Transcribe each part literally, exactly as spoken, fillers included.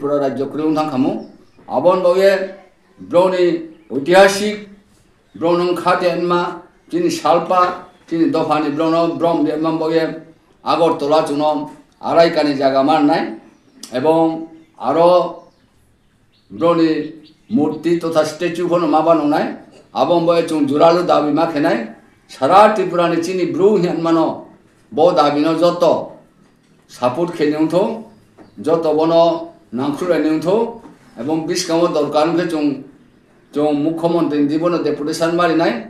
Tripura rajyo kroi ong thanng kha mo. Abo ni baoh ye brao ni oitihasik, brao no kha de ma, chini salpa, chini dopha ni brao no brom de ma baoh ye Agartala chung no arai kani zaga ma nai, ebong aro brao ni murti totha statue pho no ma ba nung nai. Abo ni baoh ye chung juralo dabi ma khe nai. Sara Tripura ni chini Bru hing ye ma no, bo dabi no joto support khe ni ong thou, joto bo no nangkhruhlai ni ong thou, ebong buskang wo dorkar ong khe chung, chung mukhyamantri ni di bo no deputation ma ri nai.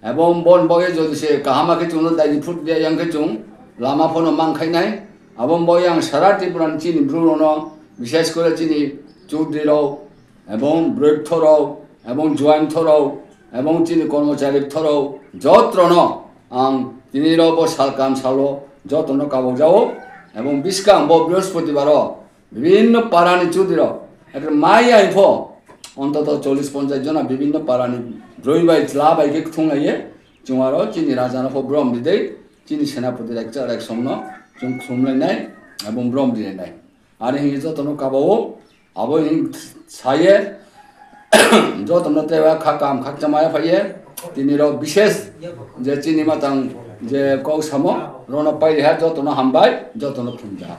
Ebong bo ni baoh ye jodi se kaham khe chung no daini phut ya yang khe chung lama pho no mangkhai nai. Abo ni baoh ye ang sara Tripura ni chini Bru rao no, bises kore chini Chaudhary rao, ebong broi btho rao, ebong juaing btho rao, ebong chini kormochari btho rao, joto no ang tini ro bo salkam sal wo joto no kabau ja ou, ebong buskang bo Brihospoti bar wo bibhinno para ni Chaudhary rao, ekre mai ya pho, ontoto chollish ponchas jona bibhinno para ni broi bai chla bai khe kthunglai ye, chung aro chini raja no pho brom ri dei, chini senapoti Raikcha Raiksom no chung kthumlai nai, ebong brom ri nai. Are hing ye joto no kabau ou, abo hing sa ye, joto no tei kha kaham khakchangma ya phai ye, tini ro bises je chini matang je kau samo, ro no pai ri ha, joto no hambai, joto no khlum ja ha.